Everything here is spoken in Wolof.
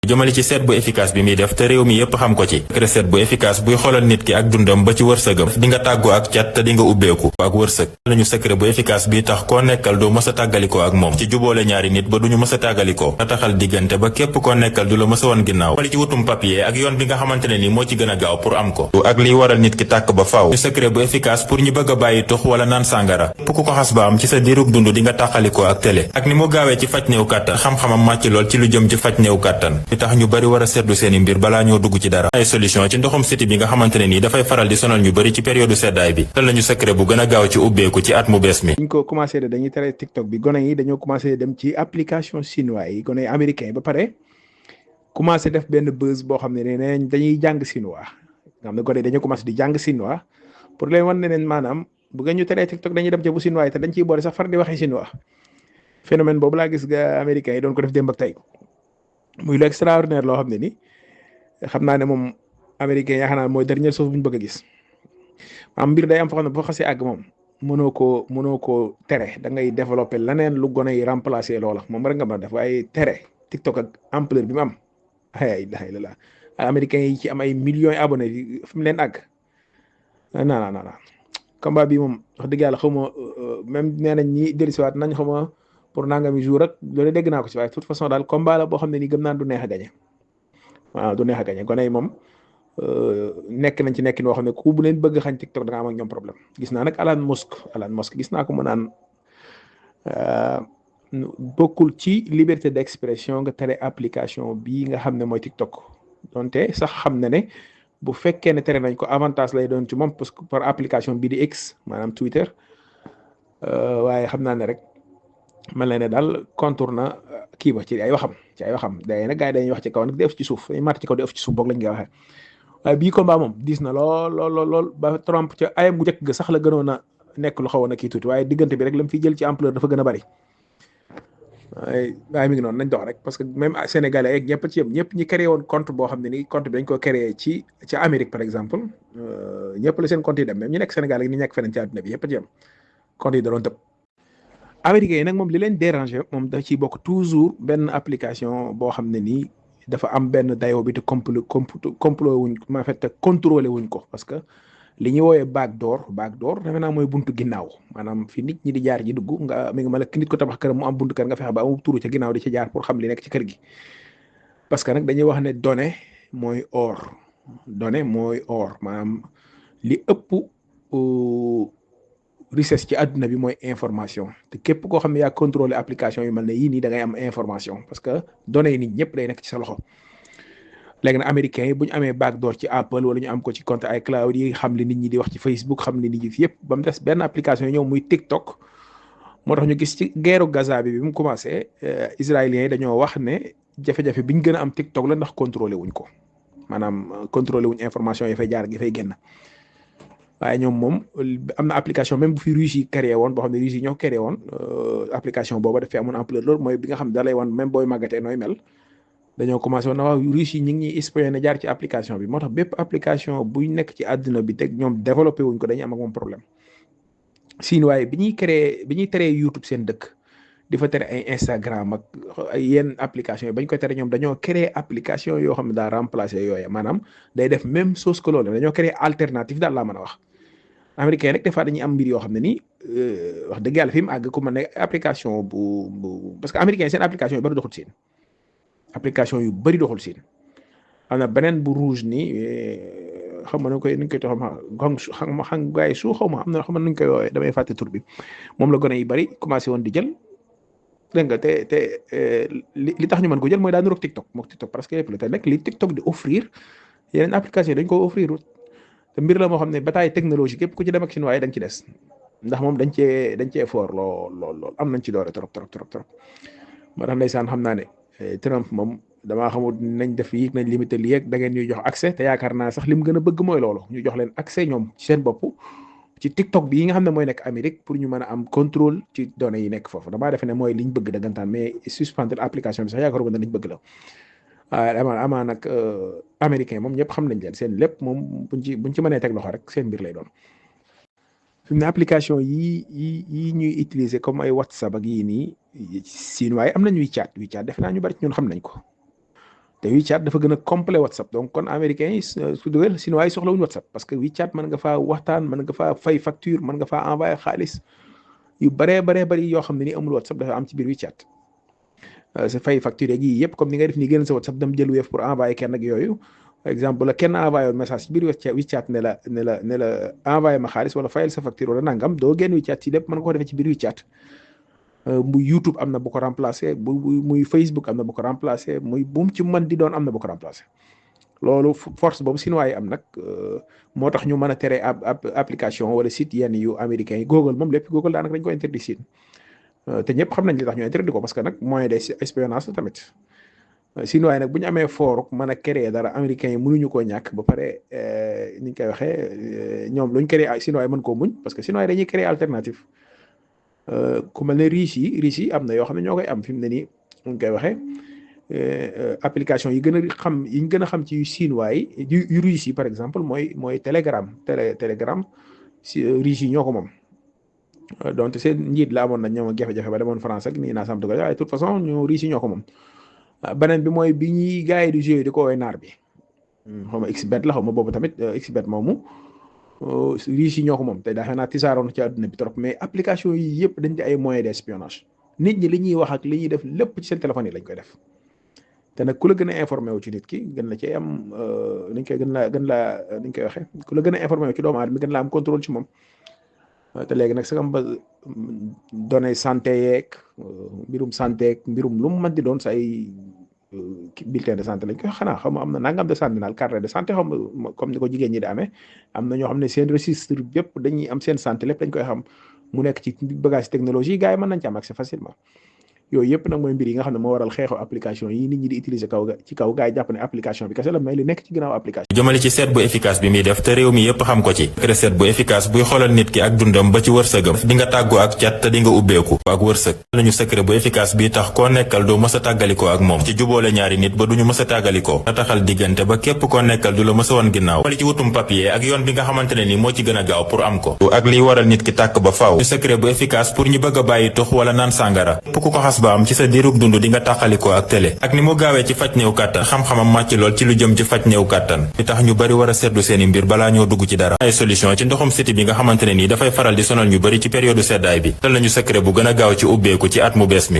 jëmale ci seet bu efficace bi muy def te réew mi yépp xam ko ci recette bu efficace buy xoolal nit ki ak dundam ba ci wërsëgam di nga tàggoo ak cat te di nga ubbeeku ak wërsëg lañu secret bu efficace bi tax koo nekkal doo mës a tàggalikoo ak moom ci jubóole ñaari nit ba duñu mës a tàggalikoo taxal diggante ba képp koo nekkal du la mës a woon ginnaaw wala ci wutum papier ak yoon bi nga xamante ne ni moo ci gën a gaaw pour am ko ak liy waral nit ki tàkk ba faaw ñu secret bu efficace pour ñu bëgg a bàyyi tux wala naan sàngara képp ku ko xas ba am ci sa diirug dund di nga tàqalikoo ak télé ak ni mu gaawee ci faj néew kàttan xam-xamam màcc lool ci lu jëm ci faj néew kàttan li tax ñu bari war a seetlu seeni mbir balaa ñoo dugg ci dara ay solution ci ndoxum siti bi nga xamante ne nii dafay faral di sonal ñu bari ci période seddaay bi te lañu secret bu gën a gaaw ci ubbeeku ci at mu bees mi ñu ko commencé dañuy tere TikTok bi gone yi dañoo commencé dem ci application chinois yi gone yi américain yi ba pare commencé def benn buzz boo xam ne nee dañuy jàng chinois nga xam ne gone yi dañoo commencé di jàng chinois pour leen wan ne leen maanaam bu ngeen ñu teree TikTok dañuy dem ca bu chinois yi te dañ ciy boole sax far di waxee chinois phénomène boobu laa gis ga américains yi doon ko def démb ak tey muy lu extraordinaire loo xam ne ni xam naa ne moom américain yaakaar naa mooy dernière chose bu ñu bëgg a gis am mbir day am foo xam ne boo xasee àgg moom mënoo koo tere da ngay développer leneen lu gone yi remplacer loola moom rek nga mën a def waaye tere TikTok ak ampleur bi mu am ay la américains yi ci am ay millions yi abonnés yi fi mu leen àgg non combat bi moom wax dëgg yàlla xaw ma même nee nañ ñi dellusiwaat nañ xaw ma pour nangami jour ak loolu dégg naa ko ci waaye de toute façon daal combat la boo xam ne nii gëm naan du neex a gañe waaw du neex a gañe gone yi moom nekk nañ ci nekkin boo xam ne ku bu leen bëgg xañ TikTok da nga am ak ñoom problème gis naa nag Elon Musk gis naa ko mu naan bokkul ci liberté d'expression nga tere application bii nga xam ne mooy TikTok donte sax xam na ne bu fekkee ne tere nañ ko avantage lay doon ci moom parce que par application bii di X maanaam Twitter waaye xam naa ne rek mel na ne daal contour na kii ba ci ay waxam day nag gars yi dañuy wax ci kaw nag di ëff ci suuf dañuy màtt ci kaw di ëff ci suuf boog lañ koy waxee waaye bii combat moom diis na lool ba Trump ca ayam gu njëkk ga sax la gënoon a nekk lu xawoon a kii tuuti waaye diggante bi rek la mu fiy jël ci ampleur dafa gën a bari waaye mi ngi noonu nañ dox rek parce que même sénégalais yeeg ñëpp ci yem ñëpp ñi créé woon compte boo xam ne ni compte bi dañ ko créé ci Amérique par exemple ñëpp la seen compte yi dem même ñi nekk Sénégal ak ñi nekk feneen ci àdduna bi yëpp ci yem compte yi da doon tëb américains yi nag moom li leen déranger moom da ciy bokk toujours benn application boo xam ne nii dafa am benn dayoo bi te complot wuñ en fait te contrôlé wuñ ko parce que li ñuy woowee backdoor defe naa mooy buntu ginnaaw maanaam fi nit ñi di jaar ji dugg nga mi ngi mel nit ko tabax këram mu am buntu kër nga fexe ba amu turu ca ginnaaw di ci jaar pour xam li nekk ci kër gi parce que nag dañuy wax ne données mooy or maanaam li ëpp richesse ci àdduna bi mooy information te képp koo xam ne yaa contrôler application yu mel ne yii nii da ngay am information parce que données yi nit ñëpp day nekk ci sa loxo léegi nag américains yi bu ñu amee backdoor ci Apple wala ñu am ko ci compte iCloud yi xam li nit ñi di wax ci Facebook xam li nit ñi yëpp ba mu des benn application yi ñëw muy TikTok moo tax ñu gis ci guerru Gaza bi mu commencé israéliens yi dañoo wax ne jafe-jafe bi ñu gën a am TikTok la ndax contrôlé wuñ ko maanaam contrôlé wuñ information yi fay jaar gi fay génn waaye ñoom moom am na application même bu fi Russie yi créé woon boo xam ne Russie yi ñoo créé woon application booba daf fi amoon ampleur loolu mooy bi nga xam ne da lay wan même booy màggatee nooy mel dañoo commencé woon na waaw Russie yi ñu ngi ñuy espionné jaar ci application bi moo tax bépp application buy nekk ci àdduna bi teg ñoom développé wuñ ko dañuy am ak moom problème siin waaye bi ñuy teree YouTube seen dëkk di fa tere ay Instagram ak ay yenn application yi bañ koy tere ñoom dañoo créé application yoo xam ne daa remplacé yooyu maanaam day def même chose que loolu dañoo créé alternative daal laa mën a wax américain rek des fois dañuy am mbir yoo xam ne nii wax dëgg yàlla fi mu àgg ku mën ne application bu parce que américain seen application yu bari doxul siin application yu bari doxul siin am na beneen bu rouge nii xam nga nu koy xam gaay su xaw ma am na xam nga nuñ koy woowee damay fàtte tur bi moom la gone yi bari commencé woon di jël dégg nga te li tax ñu mën ko jël mooy daa niroog TikTok mook TikTok parce que lépp la te nag li TikTok di offrir yeneen application yi dañ ko offrir te mbir la moo xam ne bataille technologique yëpp ku ci dem ak chinois yi da nga ci des ndax moom dañ cee fort lool am nañ ci doore trop moo tax ndeysaan xam naa ne Trump moom damaa xamul nañ def yi nañ limité lii ak da ngeen ñuy jox accès te yaakaar naa sax lim gën a bëgg mooy loolu ñu jox leen accès ñoom ci seen bopp ci TikTok bi yi nga xam ne mooy nekk Amérique pour ñu mën a am contrôle ci données yi nekk foofu damaa defe ne mooy liñ bëgg dëggantaan mais suspendre application bi sax yaakaaruma ne liñ bëgg la waaye amaa nag américain moom ñëpp xam nañ leen seen lépp moom buñ ci mënee teg loxo rek seen mbir lay doon fi mu ne application yi ñuy utiliser comme ay WhatsApp ak yii nii siin waaye am na ñuy chat defe naa ñu bari ci ñun xam nañ ko te WeChat dafa gën a complet WhatsApp donc kon américains yi su dugal chinois yi soxlawuñu WhatsApp parce que WeChat mën nga faa waxtaan mën nga faa fay facture mën nga faa envoyer xaalis yu bari yoo xam ne ni amul WhatsApp dafa am ci biir WeChat sa fay facture yi yëpp comme ni nga def nii génn sa WhatsApp dem jël Wave pour envoyer kenn ak yooyu par exemple la kenn envoyé woon message ci biir WeChat ne la envoyé ma xaalis wala fayal sa facture wala nangam doo génn WeChat ci lépp mën nga ko defee ci biir WeChat muy YouTube am na bu ko remplacé muy Facebook am na bu ko remplacé muy buum ci mën di doon am na bu ko remplacé loolu force boobu chinois yi am nag moo tax ñu mën a tere application wala site yenn yu américains yi Google moom lépp Google daanaka dañ ko interdit Chine te ñëpp xam nañ li tax ñu interdit ko parce que nag moyen d'espionnage la tamit chinois yi nag bu ñu amee fooruk mën a créer dara américains yi mënuñu koo ñàkk ba pare ni ñu koy waxee ñoom luñ créer chinois yi mën koo muñ parce que chinois yi dañuy créer alternative ku mel ne Russie yi am na yoo xam ne ñoo koy am fi mu ne nii ñu koy waxee application yi gën a xam ci chinois yi yu Russie par exemple mooy Telegram si Russie yi ñoo ko moom donc seen njiit la amoon na ñoom jafe-jafe ba demoon France ak nii naa sam dugal waaye de toute façon ñu Russie yi ñoo ko moom beneen bi mooy bi ñuy gars yi di jouer di ko woowee naar bi xaw ma xbet la xaw ma boobu tamit xbet moomu Russie yi ñoo ko moom te defe naa tisaaroon ci àdduna bi trop mais application yi yëpp dañ di ay moyens d'espionnage nit ñi li ñuy wax ak li ñuy def lépp ci seen téléphone yi lañ koy def te nag ku la gën a informé wu ci nit ki gën la cee am niñ koy niñ koy waxee ku la gën a informé wu ci doomu aadama gën la am contrôle ci moom te léegi nag sagam ba données santé yeeg mbirum santé yeeg mbirum lu mu mën di doon say bulletin de santé lañ koy xanaa xam nga am na nangam de santé naal carnet de santé xam nga comme ni ko jigéen ñi di amee am na ñoo xam ne seen registre yëpp dañuy am seen santé lépp dañ koy xam mu nekk ci bagage technologie gars yi mën nañ ci am accès facilement yooyu yëpp nag mooy mbir yi nga xam ne moo waral xeexu application yi nit ñi di utiliser ci kaw gars yi jàpp ne application bi kese la mais li nekk ci ginnaaw application jëmale ci seet bu efficace bi muy def te réew mi yëpp xam ko ci seet bu efficace buy xoolal nit ki ak dundam ba ci wërsëgam di nga tàggoo ak cat te di nga ubbeeku ak wërsëg nañu secret bu efficace bi tax koo nekkal doo mës a tàggalikoo ak moom ci jubóole ñaari nit ba duñu mës a tàggalikoo na taxal diggante ba képp koo nekkal du la mës a woon ginnaaw wala ci wutum papier ak yoon bi nga xamante ne ni moo ci gën a gaaw pour am ko ak liy waral nit ki tàkk ba faaw secret bu efficace pour ñu bëgg a bàyyi tux wala naan sàngara képp ku ko xas ba am ci sa diirug dund di nga tàqalikoo ak télé ak ni mu gaawee ci faj néew kàttan xam-xamam màcc lool ci lu jëm ci faj néew kàttan li tax ñu bari war a seetlu seeni mbir balaa ñoo dugg ci dara ay solution ci ndoxum siti bi nga xamante ne nii dafay faral di sonal ñu bari ci période seddaay bi tal nañu secret bu gën a gaaw ci ubbeeku ci at mu bees mi